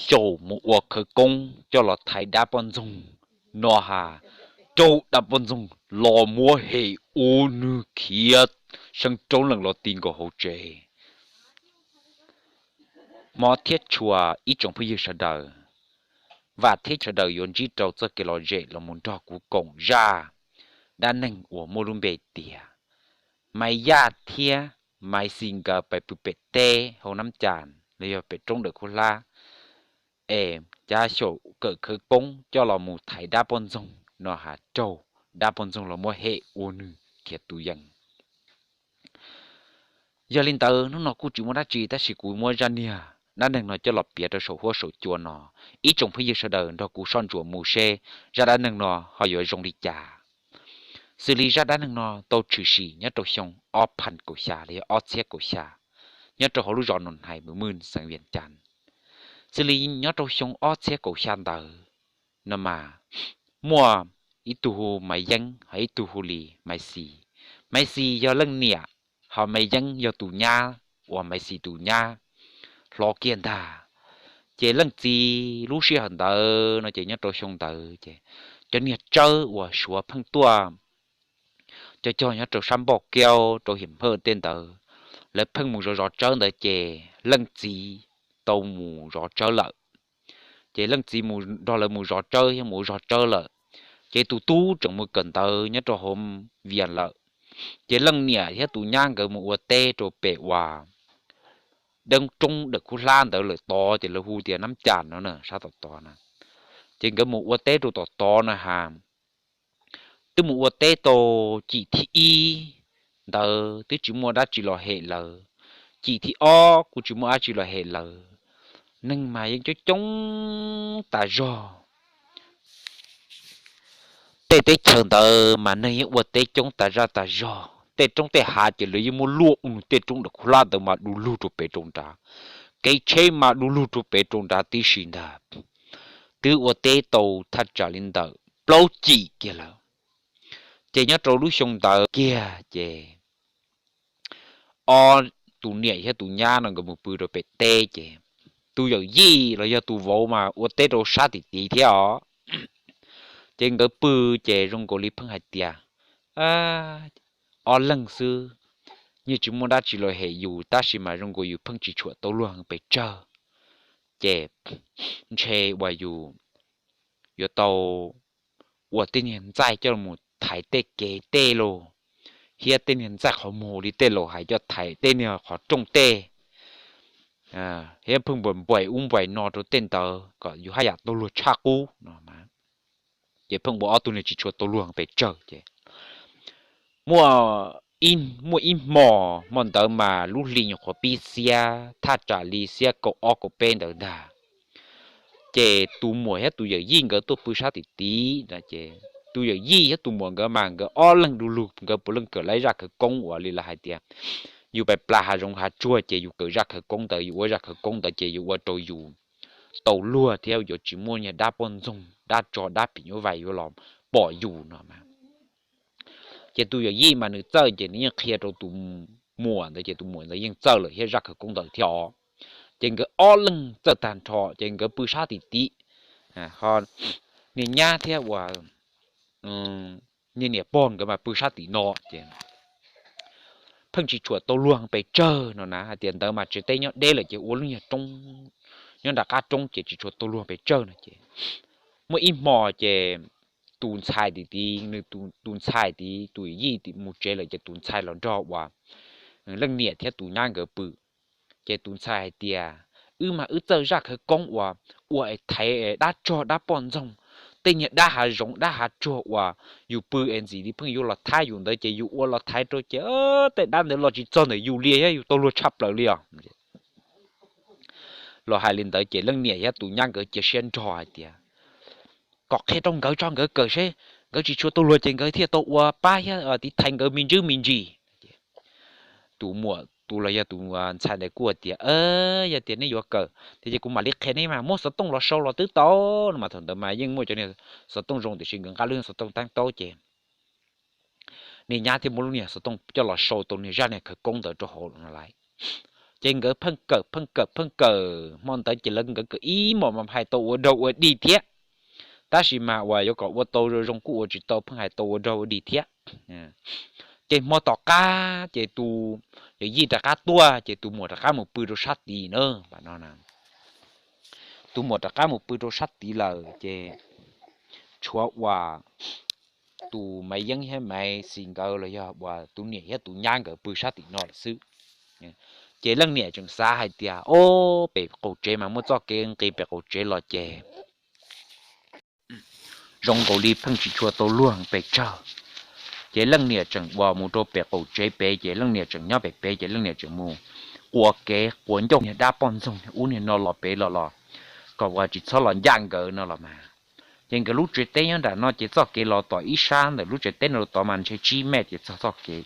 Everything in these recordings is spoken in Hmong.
xyaum mus ua khawv koob coj los thaiv dab poj ntxoog no has, raug dab poj ntxoog los muab hem ua nws khiav seeb roob leej los ti nkaus hauv tsev. Hmov thiab tshua ib tsoom phooj ywg sawv daws, vam thiab sawv daws yuav ntsib rau txoj kev lom zem los mus nrog kuv koom zaj dab neeg uas muaj lub npe tias Maiv Yaj thiab Maiv Xis nkawd pais pw pem teb hauv Nab Cas los yog pem roob Dawm Khuab Hlab, es cav xyaum kawm khawv koob coj los mus thaiv dab poj ntxoog no has raug dab poj ntxoog los muab hem ua nws khiav tu yees. Yog li ntawd hnub no kuj tsis muaj dab tsi tab sis kuv muab zaj niag dab neeg no coj los piav rau saum huab saum cua no. Ib tsoom phooj ywg sawv daws nrog kuv soj ntsuam mus seb zaj dab neeg no ho yuav zoo li cas. Xws li zaj dab neeg no tau tshwm sim nyob rau xyoo ob phav kaum xya los yog ob txhiab kaum xya, nyob rau hauv lub zos Nus Hais, Mws Mwj, xeev Vias Cas. Xws li nyob rau xyoo ob txhiab kaum xya ntawd no mas muaj ib tug hu Maiv Yeeb ho ib tug hu li Maiv Xis. Maiv Xis yog leej niam, ho Maiv Yeeb yog tus nyab uas Maiv Xis tus nyab hlob kiag ntag. Ces leej txiv lub sij hawm ntawd no ces nyob rau xyoo ntawd ces cov niag tsawb uas Suav pheej tuaj cog cog nyob rau sab Npauj Kiaub rau Hiam Hawj tej ntawd, lawv pheej mus zov zov tsawb ntawd ces leej txiv tau mus zov tsawb lawm. Ces leej txiv mus nrog lawv mus zov tsawb thiab mus ua zog tsawb lawm, ces tus tub tseem mus kawm ntawv nyob rau hauv Vias lawm. Ces leej niam thiab tus nyab nkawd mus ua teb rau pem uas deeb roob Dawm Khuab Hlab ntawd lawm tod ces lawv hu tias Nab Cas no na, sab tom tod na. Ces nkawd mus ua teb rau tom tod na has, twb mus ua teb tau cim thib ib ntawd twb tsis muaj dab tsi los hem lawv, cim thib ob kuj tsis muaj dab tsi los hem lawv, neeg mas yeej coob coob tas zog. Tej teb chaws ntawd mas neeg yeej ua teb coob tas zaj tas zog, tej roob tej hav ces lawv yeej muab luaj ua nws tej roob Dawm Khuab Hlab ntawd mas du lug rau pem rau nrad, kev tsheb mas du lug rau pem rau nrad tib si ntag. Twb ua teb tau thaj tsam li ntawm plaub cim kiag lawm. Ces nyob rau lub xyoo ntawd kiag ces ob tus niam thiab tus nyab no nkawd mus pw rau pem teb ces tus yawm yij los yog tus vauv mas ua teb rau sab tim tid thiab os. Ces nkawd pw ces zoo nkaus li pheej hais tias ob leeg xwb, yeej tsis muaj dab tsi los hem yus tab sis mas zoo nkaus yus pheej tsis tshuam tau luag pes tsawg. Ces ntshe uas yus yuav tau ua tej niag ntxaij coj mus thaiv tej kev tej lauj, thiab tej niag ntxaij qhov muag li tej laus hais coj thaiv tej niag qhov rooj tej, thiab pheej npuais ub npuais no rau tej ntawd kom yus haj yam tau luag tshaj qub no. Ces pheej ua ob tug niag tsis tshua tau luag pes tsawg ces muaj, muaj ib hmo, hmo ntawd mas lub hli nyuam qhuav pib xiab thaj tsam li xiab kaum ob kaum peb ntawd ntag. Ces tus muam thiab tus yawm yij nkawd tuaj pw sab tim tid no ces tus yawm yij thiab tus muam nkawd mas nkawd ob leeg du lug nkawd puav leej kawm laib zaj khawv koob uas li lawv hais tias yus pais plas hav zoov hav tsuag ces yus kawm zaj khawv koob ntawd, yus ua zaj khawv koob ntawd ces yus ua rau yus tau luag thiab yuav tsis muaj niag dab poj ntxoog dab tsov dab phim nyuj vais yuav los pom yus no mas. Ces tus yawm yij mas nws txawj ces nws yeej qhia rau tus muam ntawd ces tus muam ntawd yeej txawj lawm thiab zaj khawv koob ntawd thiab os. Ces nkawd ob leeg txawj tag nrho ces nkawd pw sab tim tid, ho niag nyab thiab uas niag niam pog nkawd mas pw sab tim no ces pheej tsis tshuam tau luag pes tsawg no na. Hais tias ntawd mas tsev teb nyob deb lawm ces ua lub nyuag roob nyob nram qab roob ces tsis tshuam tau luag pes tsawg no ces muaj ib hmo ces tus ntxhais tim tid, nws tus ntxhais tid tus yij mus tsev lawm ces tus ntxhais los nrog uas leej niam thiab tus nyab nkawd pw. Ces tus ntxhais hais tias wb mas wb txawj zaj khawv koob uas ua es thaiv dab tsog dab poj ntxoog, tej niag dab hav zoov dab hav tsuag uas yus pw es ntxim li pheej yuav los thab yus ntawd ces yus ua los thaiv rau ces tej dab ntawd los tsis txog ntawm yus li thiab yus tau luag tshaj plaws li os. Los hais li ntawd ces leej niam thiab tus nyab nkawd cia siab nrog hais tias kom qhia rau nkawd tso nkawd kawm seb nkawd tsis tshua tau luag ces nkawd thiaj tau ua pab thiab tiv thaiv nkawd me ntsis me ntsis. Tus muam tus los yog tus ntxhais ntawd kuj tias yog tias nej yuav kawm tias ces kuv mam li qhia nej mas muab xov tooj los sau los twb tau no mas. Thaum ntawd mas yeej muaj cov niag xov tooj zoo tiam sis nkawd nqa lub xov tooj teeb taub ces niag nyab thiaj muab lub niag xov tooj coj los sau tau niag zaj niag khawv koob ntawd rau hauv no lawm. Ces nkawd pheej kawm pheej kawm pheej kawm, hmo ntawd ces lawv nkawd kawm ib hmos mas hais tau ua dog ua dig thiab. Tab sis mas uas yuav kom ua tau zoo zoo kuj ua tsis tau, pheej hais tau ua dog ua dig thiab. Ces hmo tom qab ces tus yawm yij rov qab tuaj ces tus muam rov qab mus pw rau sab tid na. Tus muam rov qab mus pw rau sab tid lawm ces tshuav uas tus Maiv Yeeb thiab Maiv Xis nkawd los yog uas tus niam thiab tus nyab nkawd pw sab tim no lawm xwb. Ces leej niam tseem xav hais tias, o, pem qaum tsev mas muaj txoj kev nqis pem qaum tsev los ces zoo nkaus li pheej tsis tshua tau luag pes tsawg. Ces leej niam tseem uas mus rau pem qaum tsev pem, ces leej niam tseem nyob pem pem, ces leej niam tseem mus quas kev quas ncauj niag dab poj ntxoog ub niag no los pem los los, kom uas tsis txhob los ncaj nkawd no los mas. Ces nkawd lub tsev teb nyob nram no ces txoj kev los tom ib sab ntawm lub tsev teb no tod mas ntshe tsib mev ces txog txoj kev.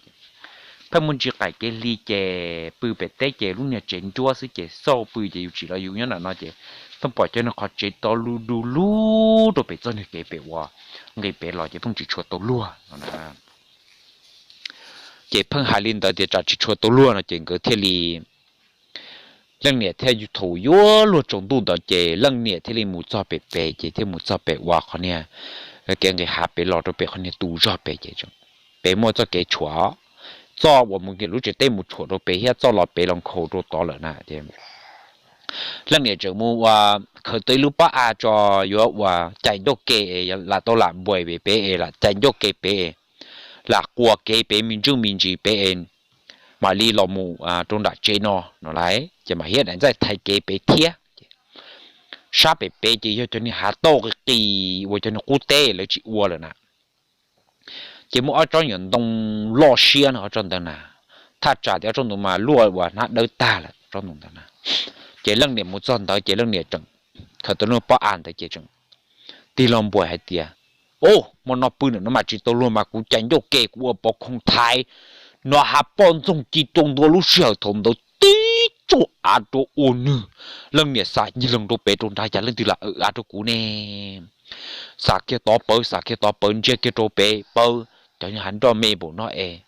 Pheej muaj ntsis qaim kev hli ces pw pem teb ces lub niag tsev nruab xwb ces xauj pw ces yus tsis los yus nyob nram no ces pheej pom cov niag qhov tsev tod lug du lug rau pem txoj niag kev pem uas nqis pem los ces pheej tsis tshua tau luag no. Ces pheej hais li ntawd tias tsam tsis tshua tau luag no ces nkawd thiaj li, leej niam thiaj thaum yuav luag tsaus ntuj ntawd ces leej niam thiaj li mus txog pem pem ces thiaj mus txog pem uas qhov niag kev nqis hav pem los rau pem qhov niag tu zog pem ces pem muaj txoj kev tshuam, txoj uas mus lub tsev teb mus tshuam rau pem thiab txoj los pem los nkhaus rau tod lawm na. Leej niam tseem mus ua, khaws tau ib lub pob av tso, yuav ua cais ncauj ke, lam tau lam npuais pem pem es lam cais ncauj ke pem, lam quas kev pem me ntsuj me ntsis pem es mam li los mus rau nram tsev no no lauj. Ces mam hiab daim ntxaij thaiv kev pem thiab. Sab pem pem ces yog cov niag hav tauj qis qis uas cov niag qub teb lawv tsis ua lawm na. Ces muaj ob tsob nyuam ntoo loj siab no ob tsob ntawd na, thaj tsam tias ob tsob ntawd mas luaj uas hnab dawb tag lawm tsob ntoo ntawd na. Ces leej niam mus txog ntawd ces leej niam tseem khaws tau lub pob av ntawd ces tseem tig los npuais hais tias, o, hmo no pw ntawm no mas tsis tau luag mas kuv cais ncauj ke kuv ua pov khoom thaiv no hav poj ntxoog ci rau ntua lub sij hawm thaum ntawd tib tsuag av rau ua nws. Leej niam xav ncig leeg rau pem rau nrad cas leej twg lam av rau kuv ne. Xav kiag tod pawv, xav kiag tod pawv, ntsia kiag rau pem pawv, cov niag hav nroj me npaum no es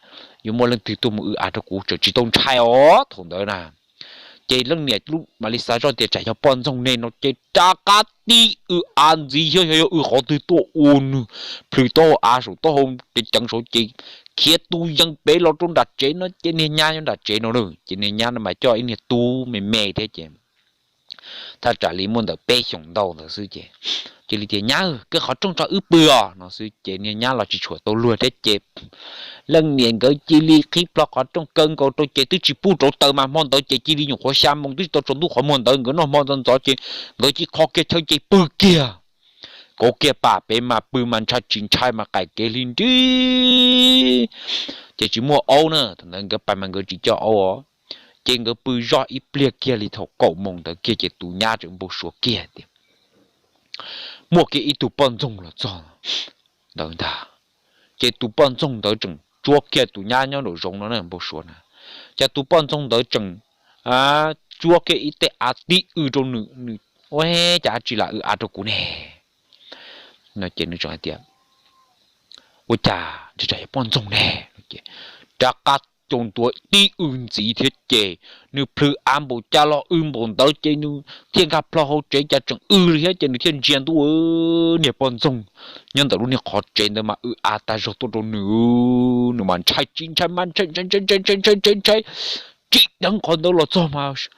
yuav muaj leej twg tuaj mus w av rau kuv, tseem tsis tau ntshai os thaum ntawd na. Ces leej niam mam li xav zoj tias tsam yog poj ntxoog ne no ces rov qab tib w av ntxiv thiab, xyov yog w qhov twg tuaj ua nws plhws taub hau av saum taub hau ceev ceev saud ces khiav tu yees pem los rau nram tsev no ces niag nyab nyob nram tsev no na ces niag nyab no mas coj ib niag tub me me thiab ces thaj tsam li muaj ntawm peb xyoos ntau ntawd xwb ces cia li tias, nyab, kaw qhov rooj tso wb pw os no xwb ces niag nyab los tsis tshua tau luag thiab ces leej niam nkawd cia li qhib plho qhov rooj kaw nkaus rau ces twb tsis pub rauv taws mas hmo ntawd ces cia li nyuam qhuav xya moos twb tsis tau tsaus ntuj qhov muag ntawd nkawd noj hmo ntxov ntxov ces nkawd cia li kho kiag chaw ces pw kiag. Kauv kiag pam pem mas pw mas ntshai tsis ntshai mas qaim kev hli nrig ces tsis muaj aub na, thaum ntawd nkawd pais mas nkawd tsis coj aub os. Ces nkawd pw zoj ib pliag kiag li thaum kaum moos ntawd kiag ces tus nyab tseem npau suav kiag tias muaj kiag ib tug poj ntxoog los txog ntawd ntag. Ces tus poj ntxoog ntawd tseem tsuab kiag tus nyab nyob nraum zoov no na npau suav na, ces tus poj ntxoog ntawd tseem tsuab kiag ib tej av tib w rau nws, nws, ua cas tsis lam w av rau kuv ne no ces nws tseem hais tias, ua cas ntshe tsam yog poj ntxoog ne no ces rov qab caum ntua tib w ntxiv thiab ces nws plhws av npaum cas los w npaum ntawd ces nws thiaj nkag plho hauv tsev cas tseem w li thiab ces nws thiaj ntsia ntuj, niag poj ntxoog nyob ntawm lub niag qhov tsev ntawd mas w av tag zog tuaj rau nws. Nws mas ntshai tsis ntshai mas ntshai ntshai ntshai ntshai ntshai ntshai ntshai ntshai, tsim dheev qhov ntawd los txog mas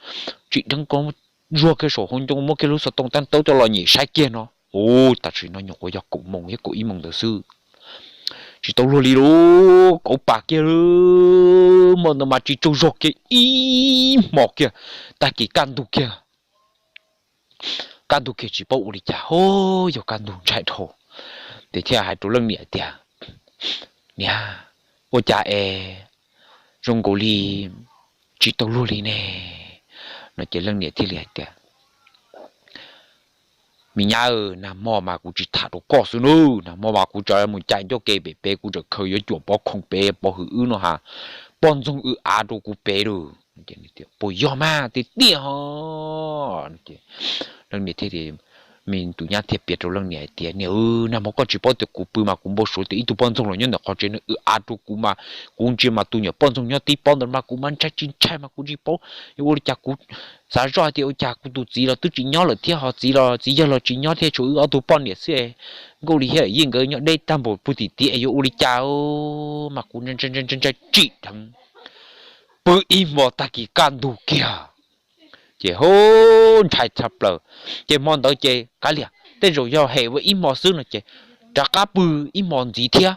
tsim dheev ko zuag kiag saum hauv ncoo muab kiag lub xov tooj tab tawb coj los nyem saib kiag no. Ua tam sim no nyuam qhuav yog kaum moos thiab kaum ib moos ntawd xwb, tsis tau luag li lub kauv pam kiag, hmo ntawd mas tsis tsaug zog kiag ib hmo kiag, tag kis kaj ntug kiag, kaj ntug kiag tsis paub ua li cas, yog kaj ntug ntshai dhau. Ces thiaj hais rau leej niam tias, niam, ua cas es zoo nkaus li tsis tau luag li ne no ces leej niam thiaj li hais tias, me nyab, nag hmo mas kuv tsis tham rau koj xwb nawb, nag hmo mas kuv tseem mus cais ncauj ke pem pem, kuv tseem khaws yuav cuam pov khoom pem pov hwm wb no ha, poj ntxoog w av rau kuv pem lawm. Puas yog mas tiag tiag ho? Leej niam thiaj tias, Me tus nyab thiaj piav rau leej niam hais tias, Niam, nag hmo koj tsis paub tias kuv pw mas kuv npau suav tias ib tug poj ntxoog los nyob ntawm qhov tsev no, w a rau kuv mas kuv ntsia mas tus nyuam poj ntxoog nyob tib pob ntawd mas kuv mas ntshai tsis ntshai mas kuv tsis paub yuav ua li cas. Kuv xav zoj hais tias ua cas kuv tus txiv los twb tsis nyob lawm thiab, ho txiv los txiv yawg los tsis nyob thiab, tshuav wb ob tug poj niam xwb. Nkauj Lis thiab Yeej nkawd nyob deb tag npaum puag tim tid, yuav ua li cas mas kuv ntshai tsim dheev. Pw ib hmo tag kis kaj ntug kiag, ces hu, ntshai tshaj plaws. Ces hmo ntawd ces kav liam, tej zaum yog hem ua ib hmo xwb no ces rov qab pw ib hmo ntxiv thiab.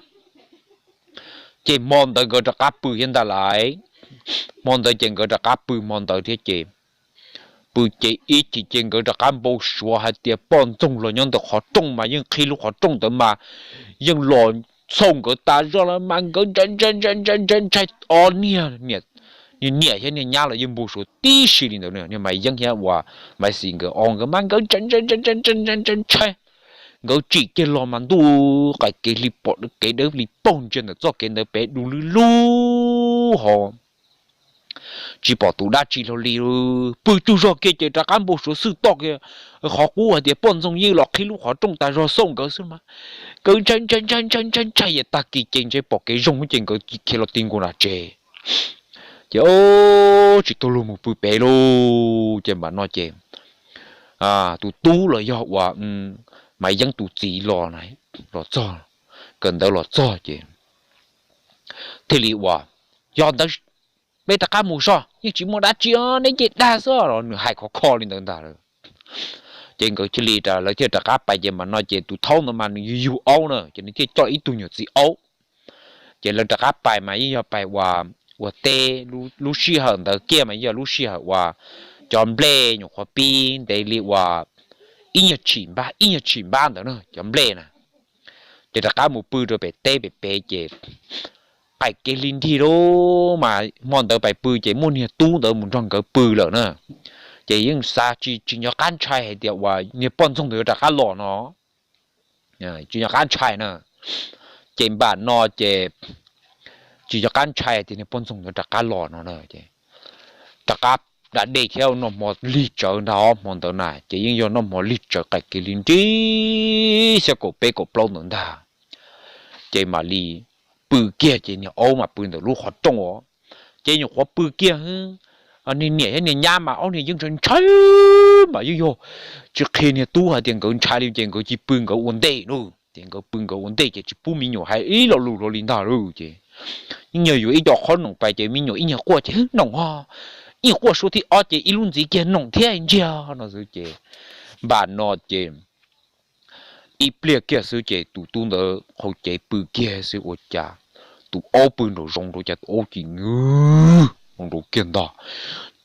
Ces hmo ntawd nkawd rov qab pw thiab ntag lauj. Hmo ntawd ces nkawd rov qab pw hmo ntawd thiab ces pw ces ib chim ces nkawd rov qab npau suav hais tias poj ntxoog los nyob ntawm qhov rooj mas yeej qhib lub qhov rooj ntawd mas yeej los xauj nkawd tas zog lawm mas nkawd ntshai ntshai ntshai ntshai ntshai ntshai ob niag niam, niam thiab niag nyab los yeej npau suav tib si li ntawd. Niag Maiv Yeeb thiab uas Maiv Xis nkawd ob nkawd mas nkawd ntshai ntshai ntshai ntshai ntshai ntshai ntshai ntshai. Nkawd tsim kiag los mas ntuj, qaim kev li pom kev dawb li paug ntsia ntawm txoj kev ntawd pem du lug lug ho tsis pom tus dab tsi hlo li. Pw tsaug zog kiag ces rov qab npau suav xwb toj kiag qhov qub hais tias poj ntxoog yeej los qhib lub qhov rooj tas zog xauj nkawd xwb mas nkawd ntshai ntshai ntshai ntshai ntshai ntshai, ces tag kis ces ntshe pom kev zoo ces nkawd khiav los ti nkaus nram tsev. Ces tsis tau luag mus pw pem lauj. Ces npam no ces tus tub los yog uas Maiv Yeeb tus txiv los, los txog, kawm ntawv los txog ces thiaj li uas, Yog ntawd peb rov qab mus zog, yeej tsis muaj dab tsi, neb nce dag xwb, los nws hais khov kho li ntawd ntag. Ces nkawd thiaj li, lawv thiaj rov qab pais ces npam no ces tus thaub ntawd mas nws yug yug aub na ces nws thiaj coj ib tug nyuam txiv aub. Ces lawv rov qab pais mas yeej yog pais ua, ua teb. Lub sij hawm ntawd kiag mas yeej yog lub sij hawm uas cov nplej nyuam qhuav pib ntev li uas ib nyuag tshim npab ib nyuag tshim npab ntawd na cov nplej na. Ces rov qab mus pw rau pem teb pem pem ces qaim kev li nrig lawm mas hmo ntawd pais pw ces muaj niag tub ntawd mus nrog nkawd pw lawm na. Ces yeej xav tsis, tsis nco qab ntshai hais tias uas niag poj ntxoog ntawd yuav rov qab los no, tsis nco qab ntshai na. Ces npam no ces tsis nco qab ntshai tias niag poj ntxoog ntawd rov qab los no na. Rov qab da dej thiab noj hmo lig tsawv ntag, hmo ntawd na ces yeej yog noj hmo lig tsawv qaim kev li nrig xiab kaum peb kaum plaub ntawd ntag. Ces mam li pw kiag ces niag aub mas pw ntawm lub qhov rooj os. Ces nyuam qhuav pw kiag, niag niam thiab niag nyab mas ob niag yeej ntshai ntshai mas yeej yog tsis qhia niag tub hais tias nkawd ntshai li ces nkawd cia pw nkawd ua ntej na. Ces nkawd pw nkawd ua ntej ces tsis pub me nyuam hais ib lo lus hlo li ntag lauj. Ces yeej yog yuav ib co qhob noom pais ces me nyuam ib nyuag quaj ces noom ho, ib nyuag quaj suab thib ob ces ib lub ntxiv kiag noom thiab ntsiag no xwb ces npam no ces ib pliag kiag xwb ces tus tub ntawd qhau cev pw kiag xwb ua cas tus aub pw nraum zoov nraud cas tus aub ci nws nraud kiag ntag.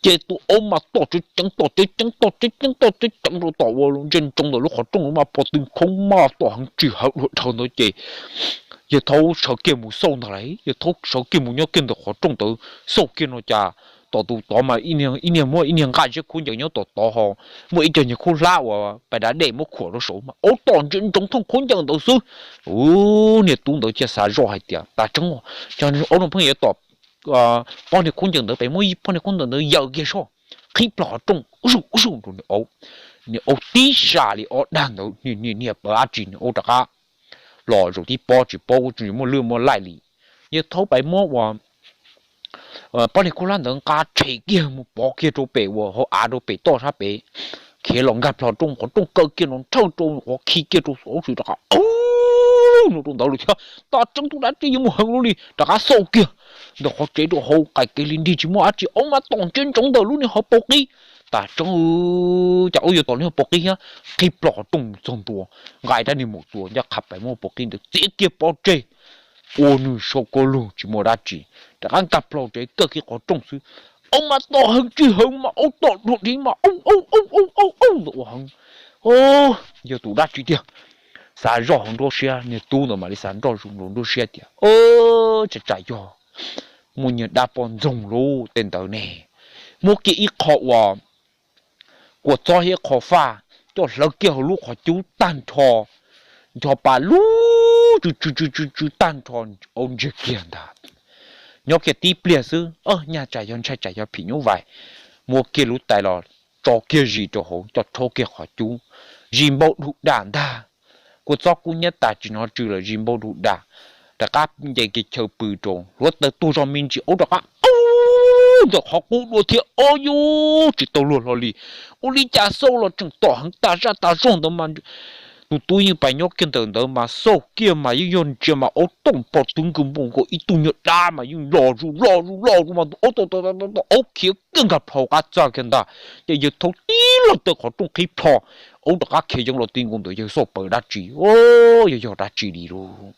Ces tus aub mas tom tsev ceev tom tsev ceev tom tsev ceev tom tsev ceev rau tom ua ntsej ntsoov ntawm lub qhov rooj mas pom tw khoob mas tom heev tsis hawv dhau ntawd ces yawg thaub sawv kiag mus xauj ntag lauj. Yawg thaub sawv kiag mus nyob kiag ntawm qhov rooj ntawd xauj kiag no cas tom tus tod mas ib niag muaj ib niag nqaj ziab khaub ncaws nyob tom tod ho muaj ib co nyuag khaub hlab uas pais da dej muab khuam rau saud mas aub tom ntsej ntsoov thooj khaub ncaws ntawd xwb. Ub, niag tub ntawd thiaj xav zoj hais tias tas tseeb, cov aub no pheej yuav tom pob niag khaub ncaws ntawd pem, muab pob niag khaub ncaws ntawd yaws kiag soj, qhib plho qhov rooj ub sub ub sub rau niag aub. Niag aub tib sas li ob dag ntawd niag niag pawv dab tsi niag aub rov qab los zaum tib pob tsis paub tsis muaj lwj muaj laij li. Yawg thaub pais muab ua pob niag khaub hlab ntawd nqa tshem kiag mus pov kiag rau pem uas hauv av rau pem toj sab pem, khiav los nkag plho rooj qhov rooj kaw kiag no nrhawj rau qhov khi kiag rau aub tsis rov qab no rau ntawd lawm thiab. Tas tseeb tus dab tsi yuav mus heev luaj li, rov qab xauj kiag ntawm qhov tsev rau hauv qaim kev li nrig tsis muaj dab tsi, aub mas tom ntsej ntsoov ntawm lub niag hauv paus qib. Tas tseeb, cas aub yuav tom lub hauv paus qib thiab? Qhib plho qhov rooj txog ntua, nqa rab niag maum tua ncaj qha pais muab paus qib ntawd txiav kiag pov tseg, ua nws sau koj lug tsis muaj dab tsi, rov qab nkag plho tsev kaw kiag qhov rooj xwb. Aub mas tom heev tsis heev mas aub tom ruam li mas aub aub aub aub aub ntawd ua heev. Yog tus dab tsi tiag? Xav zoj hauv nruab siab, niag tub ntawd mam li xav nroj zoo nruab siab tias, tsam tsam yog muaj niag dab poj ntxoog lub tej ntawd ne, muab kiag ib qho uas kua txob thiab ib qho faj coj hlawv kiag hauv lub qhov cub tag nrho, ncho pa lub tsw tsw tsw tsw tag nrho, aub ntsiag kiag ntag. Nyob kiag tib pliag xwb, nyaj tsam yog ntshai tsam yog phim nyuj vais, muab kiag lub tais los tso kiag zis rau hauv coj rhaub kiag qhov cub, zis npau dhum dam ntag. Kua txob kub hnyiab tas tsis hnov tsw lawm, zis npau dhum dam. Rov qab nce kiag chaw pw rau, hluav taws tuag zog me ntsis, aub rov qab aub ntawm qhov qub dua thiab. Ob yus tsis tau luag hlo li. Ua li cas xauj los tseem tom heev tas zaj tas zog ntawd mas tus tub yeej pais nyob kiag ntawm ntawd mas xauj kiag mas yeej yog ntsia mas aub tooj pom twb nkaus npaum nkaus ib tug nyuag dab mas yeej los zus los zus los zus mas tus aub to to to aub khiav kiag nkag plho qab txaj kiag ntag. Ces yawg thaub tib log taw qhov rooj qhib plho, aub rov qab khiav yeeb los ti nkaus ntawd, yawg xauj pom dab tsi, yog yog dab tsi li lauj.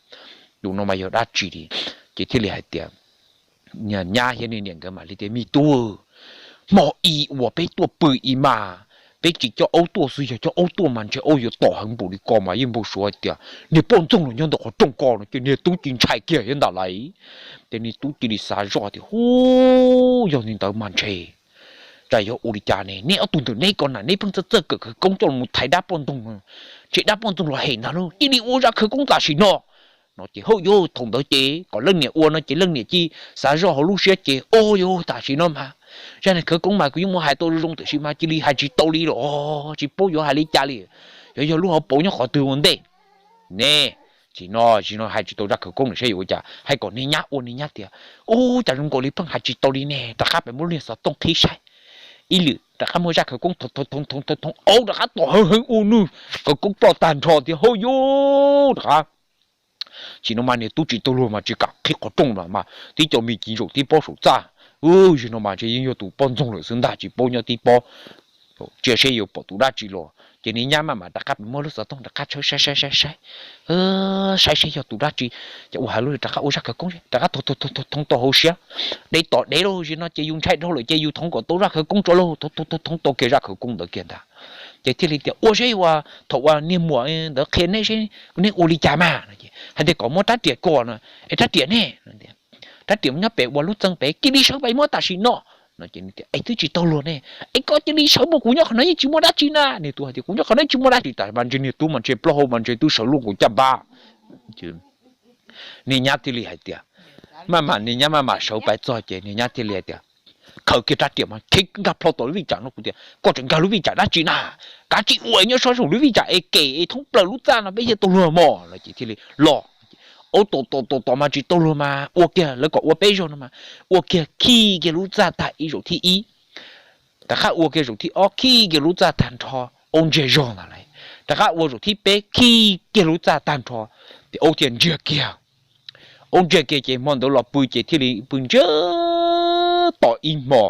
Yus no mas yog dab tsi li. Ces thiaj li hais tias, nyab thiab niam nkawd mam li tias, me tub, hmo i uas peb tuaj pw i mas, peb tsis coj aub tuaj xwb, yog coj aub tuaj mas ntshe aub yuav tom heev npaum li ko mas yeej npau suav hais tias niag poj ntxoog los nyob ntawm qhov rooj ko no ces niag tub cia li ntshai kiag thiab ntag lauj. Ces niag tub cia li xav zoj tias, ub, yog li ntawd mas ntshe tsam yog ua li cas ne, neb ob tug ntawm neb ko na, neb pheej txawj txawj kawm khawv koob coj los thaiv dab poj ntxoog, ntshe dab poj ntxoog los hem ntag lauj, cia li ua zaj khawv koob tam sim no. No ces hauj yus thaum ntawd ces kom leej niam ua no ces leej niam cia li xav zoj hauv lub siab ces, ub, yus tam sim no mas zaj khawv koob mas kuv yeej muab hais tau zoo zoo tiam sis mas cia li hais tsis tau li los tsis paub yuav hais li cas li. Yog yog lub hauv paus nyob qhov twg ua ntej ne? Tsis no tsis no hais tsis tau zaj khawv koob lawm saib yuav ua cas, hais kom niag nyab ua, niag nyab tias, ub, cas zoo nkaus li pheej hais tsis tau li ne, rov qab pem muab lub niag xov tooj qhib saib. Ib lwm rov qab muab zaj khawv koob thoov thoov thoov thoov, aub rov qab tom heev heev ua nws khawv koob ploj tag nrho tias, hauj yus rov qab. Tsis no mas niag tub tsis tau luag mas tsis kam qhib qhov rooj no mas tib co me ci zaum tib pob saum txaj. Ub, zaum no mas ntshe yeej yog tus poj ntxoog lawm xwb ntag, tsis paub nyob tib pob, tsiab seb yuav pom tus dab tsi los. Ces niag nyab maj mam rov qab muab lub xov tooj rov qab tshawb saib saib saib saib, saib seb yog tus dab tsi. Ces ua hais lub rov qab ua zaj khawv koob, rov qab thoov thoov thoov tau hauv siab, dev tom dev lauj, zaum no ces yus ntshai dhau lawm ces yus thoov kom tau zaj khawv koob tso lauj, thoov thoov thoov tau kiag zaj khawv koob ntawd kiag ntag. Ces thiaj li tias, ua seb uas thaum uas niag muam ntawd qhia neb seb neb ua li cas mas, hais tias kom muab rab riam kom no, es rab riam ne, rab riam nyob pem uas lub txee pem, cia li sawv pem muab tam sim no. No ces, es twb tsis tau luag ne, es koj cia li sawv mus, kuv nyob qhov no yeej tsis muaj dab tsi na. Niag tub hais tias, kuv nyob qhov no yeej tsis muaj dab tsi tas mas ntshe niag tub mas ntshe plaub hau mas ntshe twb sawv luag nkaus caj npab. Niag nyab thiaj li hais tias, maj mam niag nyab maj mam sawv pais txog ces niag nyab thiaj li hais tias, khaws kiag rab riam mas khiav nkag plho tom lub vij tsam no. Kuv tias koj tseem nkag lub vij tsam dab tsi na, kav tsij ua nyob sab saum lub vij tsam es kem es thoob plaws lub txaj no peb thiaj tau luag mog. Lawv ces thiaj li los, ub, tom tom tom tom mas tsis tau luag mas ua kiag, lawv kom ua peb zaug no mas, ua kiag khi kiag lub txaj tag ib zaum thib ib, rov qab ua kiag zaum thib ob khi kiag lub txaj tag nrho, aub ntsiag zog ntag lauj. Rov qab ua zaum thib peb khi kiag lub txaj tag nrho, ces aub thiaj ntsiag kiag. Aub ntsiag kiag ces hmo ntawd los pw ces thiaj li pw ntsiag to ib hmo,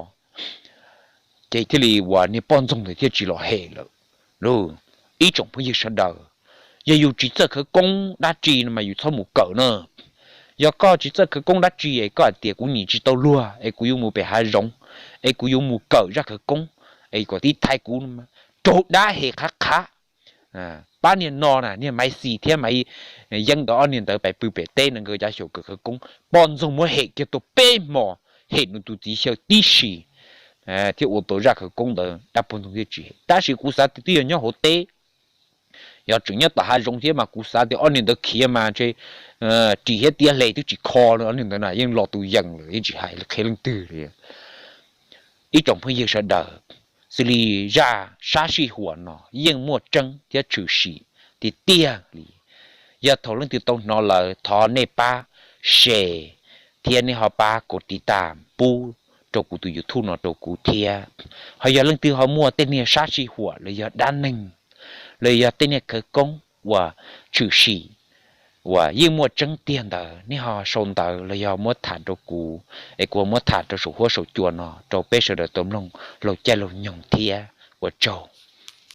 ces thiaj li uas niag poj ntxoog ntawd thiaj tsis los hem lawm. Ib tsoom phooj ywg sawv daws, yog yus tsis txawj khawv koob dab tsi no mas yus txhob mus kawm na. Yog koj tsis txawj khawv koob dab tsi es koj hais tias kuv nyiam tsis tau luag es kuv yuav mus pem hav zoov es kuv yuav mus kawm zaj khawv koob es kom tib thaiv kuv, raug dab hem qhab qhab. Pab niag no na, niag Maiv Xis thiab Maiv Yeeb nkawd ob niag ntawd pais pw pem teb no nkawd cov xyaum kawm khawv koob, poj ntxoog muab hem kiag tau peb hmo, hem nws tus txiv xyaw tib si, thiab ua tau zaj khawv koob ntawd dab poj ntxoog thiaj tsis hem. Tab sis kuv xav tias twb yog nyob hauv teb, yog tseem nyob tom hav zoov thiab mas kuv xav tias ob niag ntawd khiav mas ntshe ris thiab tiab hle twb tsis kho li, ob niag ntawd na yeej los tus yees lawm yeej tsis hais qhia leej twg li. Ib tsoom phooj ywg sawv daws, xws li zaj sab sij huam no yeej muaj tseeb thiab tshwm sim tiag tiag li. Yog thaum leej twg tau hnov lawm thov nej pab share thiab nej ho pab kom tiv tas pub rau kuv tus YouTube no rau kuv thiab. Ho yog leej twg ho muaj tej niag sab sij huam los yog dab neeg los yog tej niag khawv koob uas tshwm sim uas yeej muaj tseeb tiag ntawd nej ho sau ntawv los yog muab tham rau kuv es kuv muab tham rau saum huab saum cua no rau peb sawv daws tau mloog laug caij laug nyoog thiab. Ua tsaug.